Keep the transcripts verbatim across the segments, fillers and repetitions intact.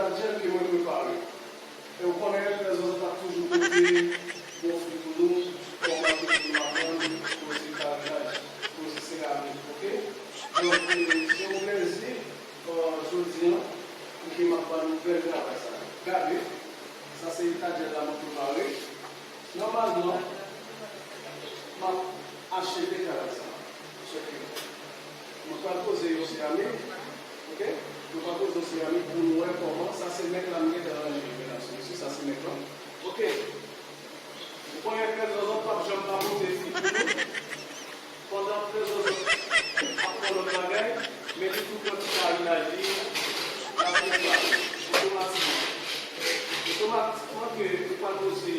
Matyè ke mwen prepare. E w konnen, lè zòt ap toujou pote bon fi pou nou, kòman ke pou nou aprann koze karenaj, koze seramik, oke? Donk, e, se yon plèzi, e, jodi a, pou ke m ap ba nou bèl travay sa yo. Gade, sa se etadjè la mwen prepare. Nòmalman, m ap acheve travay sa a. Sèke mwen pral poze yon seramik, oke? Mwen pral poze yon seramik pou nou wè kòman sa se mèk la m gentan ranje, medam e mesye, sa se mèk la. Oke. Ou konnen frè Zòzòt p ap janm pa pote fi pou nou. Pandan frè Zòzòt ap fè lòt bagay, men li tou pran ti karenaj li, l ap prepare otomatikman. Otomatikman ke ou pral poze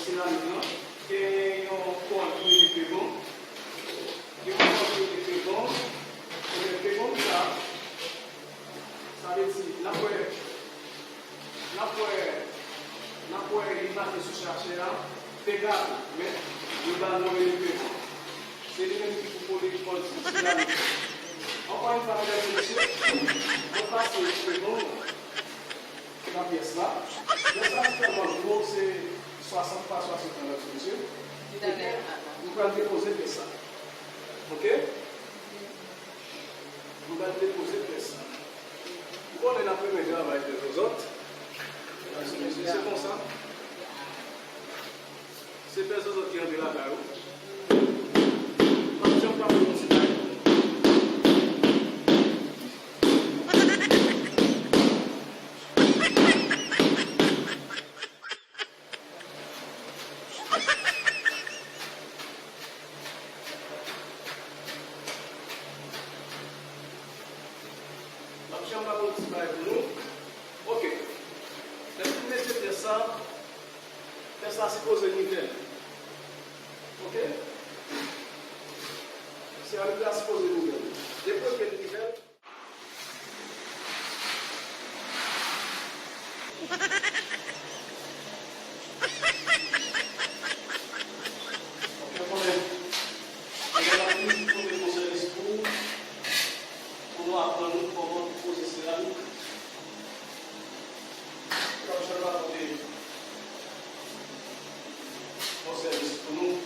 seramik lan, gen yon kòd ki rele pegon. Gen yon kòd ki rele pegon. Ebyen, pegon sa, sa vle di, n ap wè, n ap wè, n ap wè li make sou chachè a, pegato, men yo ba l non rele pegon. Se li menm ki pou kole kòd sou seramik lan. Ankò yon fwa, medam e mesye, mwen pase pegon nan pyès la. Pyès la se tèlman gwo, se swasant pa swasant, medam e mesye. Ebyen, nou pral depoze pyès la. Oke? Nou pral depoze pyès la. Ou konnen n ap renmen travay frè Zòzòt. Medam e mesye, se konsa. Se frè Zòzòt ki rantre lakay ou. M ap janm pa fè yon ti bagay pou nou. M ap janm pa fè yon ti bagay pou nou. Oke. Lè nou mete pyès sa, pyès la sipoze nivèl. Oke? Seramik la sipoze nivèl. Depi ke l nivèl, oke, konnen, konnen n ap toujou pote yon sèvis pou, pou nou aprann nou kòman pou poze seramik. N ap janm pa pote yon sèvis pou nou.